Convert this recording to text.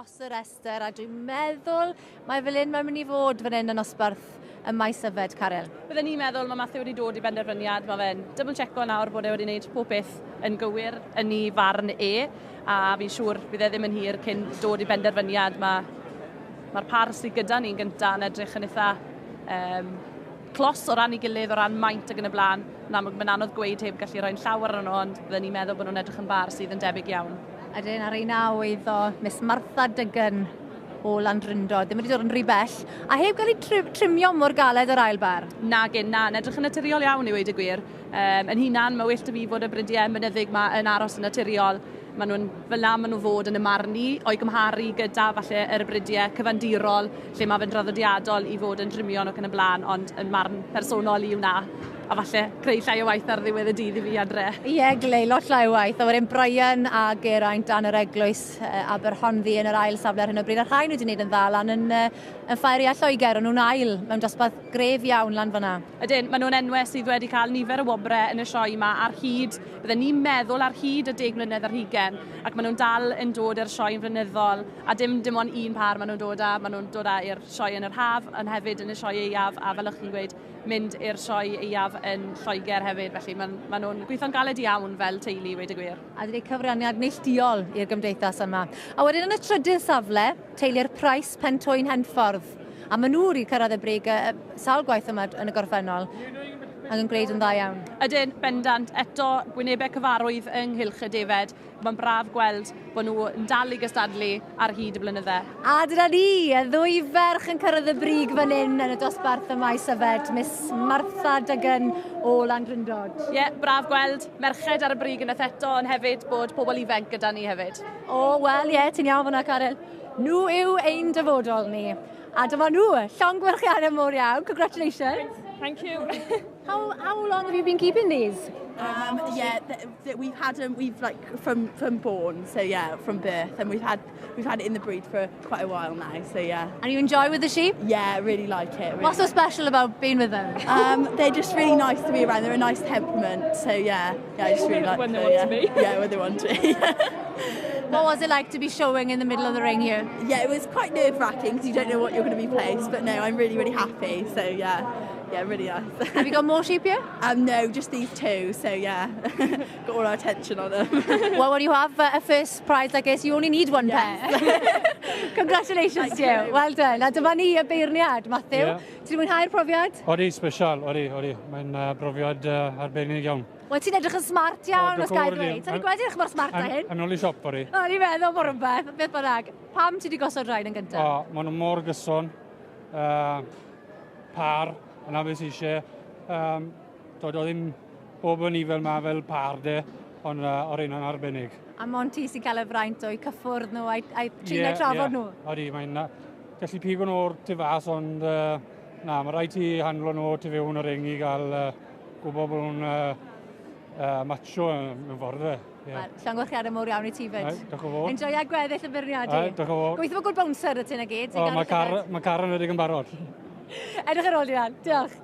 dros y restr, a dwi'n meddwl mae fel un mae'n mynd i fod fan hyn yn nosbarth y maes yfed, Caryl. Bydden ni'n meddwl mae Matthew wedi dod i benderfyniad, mae fe'n double checko nawr bod e wedi gwneud pob peth yn gywir yn ei farn e, a fi'n siŵr bydd e ddim yn hir cyn dod i benderfyniad. Mae'r par sydd gyda ni'n gyntaf yn edrych yn eitha clos o ran ei gilydd, o ran maint ac yn y blaen. Yn amlwg mae'n anodd gweud heb gallu rhoi'n llawer arno nhw, ond bydden ni'n meddwl bod nhw'n edrych yn bar sydd yn debyg iawn. Ydyn, ar ei naw iddo Miss Martha Duggan o Landrindod. Ddim wedi dod yn rhy bell, a heb gael ei trimio mor galed yr ail bar. Nag un, na, yn edrych yn naturiol iawn i weud y gwir. Yn hunan, mae well 'da fi fod y bridiau mynyddig ma yn aros yn naturiol. Maen nhw'n, fel na maen nhw fod yn y marn i, o'i gymharu gyda falle yr bridiau cyfandirol, lle mae fe'n draddodiadol i fod yn trimio nhw ac yn y blaen, ond yn marn personol i wna. A falle creu llai o waith ar ddiwedd y dydd i fi adre. Ie, yeah, glei, lot llai o waith. A wedyn Brian a Geraint dan yr eglwys Aberhonddu yn yr ail safle ar hyn o bryd. A rhai nhw wedi gwneud yn dda lan yn Ffair Lloegr, o'n nhw'n ail mewn dosbarth gref iawn lan fyna. Ydyn, maen nhw'n enwau sydd wedi cael nifer o wobrau yn y sioe yma ar hyd, bydden ni'n meddwl ar hyd y 10 mlynedd ar hugen, ac maen nhw'n dal yn dod i'r sioe yn flynyddol, a dim ond un par maen nhw'n dod â, maen nhw'n dod â i'r sioe yn yr haf, ond hefyd yn y sioe aeaf, a fel o'ch chi'n gweud, mynd i'r sioe aeaf yn Lloegr hefyd, felly maen nhw'n gweithio'n galed iawn fel teulu, weud y gwir. A dydy cyfraniad neilltuol i'r gymdeithas yma. A wedyn yn y trydydd safle, teulu'r Price Pentwyn Henffordd. A maen nhw wedi cyrraedd y brig sawl gwaith yma yn y gorffennol ac yn gwneud yn dda iawn. Ydyn, bendant, eto gwynebau cyfarwydd ynghylch y defed. Mae'n braf gweld bod nhw yn dal i gystadlu ar hyd y blynydde. A dyna ni, y ddwy ferch yn cyrraedd y brig fan hyn yn y dosbarth y maes yfed, Miss Martha Duggan o Landrindod. Ie, yeah, braf gweld merched ar y brig yn eto, ond hefyd bod pobl ifanc gyda ni hefyd. O, wel, ie, ti'n iawn fyna, Caryl. Nhw yw ein dyfodol ni. A dyma nhw, llongyfarchiadau mawr iawn. Congratulations. Thank you. How long have you been keeping these? Yeah, we've had them. We've like from born, so yeah, from birth, and we've had it in the breed for quite a while now. So yeah. And you enjoy with the sheep? Yeah, really like it. Really. What's so special about being with them? They're just really nice to be around. They're a nice temperament. So yeah, I just really like when they them. Want to be. Yeah, when they want to be. What was it like to be showing in the middle of the ring here? Yeah, it was quite nerve wracking because you don't know what you're going to be placed. But no, I'm really, really happy. So yeah, really nice. Have you got more sheep here? No, just these two. So yeah, got all our attention on them. Well, when you have a first prize like this, you only need one pair. Congratulations Thank to you. You. Well done. A dyma ni y beirniad, Matthew. Ie. Ti wedi mwynhau'r profiad? Odi, special, odi, odi. Mae'n brofiad arbennig iawn. Wel, ti'n edrych yn smart iawn, O, os gael diolch yn fawr dweud. i ti. Ti'n gweld edrych mor smart â hyn? Am ôl i siop, odi. O, ni'n meddwl bod rhywbeth, beth bynnag. Pam ti wedi gosod rhain yn gyntaf? O, maen nhw mor gyson. Par, yna beth sy'n eisiau. Dod o ddim bob yn fel ma fel par de, ond o'r un yn arbennig. A mond ti sy'n cael y fraint o'i cyffwrdd nhw a'i trin yeah, trafod nhw. Odi, mae'n gallu pigo nhw o'r tu fas, ond na, mae rhaid ti handlo nhw tu fewn y ring i gael gwybod bod nhw'n matcho mewn ffordd fe. Ie. Wel, llongyfarchiadau mawr iawn i ti fyd. Ai, diolch yn fawr. Enjoya gweddill y beirniadu. Ai, diolch yn fawr. Gobeithio bod good bouncer y ti na gyd. O, mae car yn edrych yn barod. Edrych ar ôl i ran. Diolch.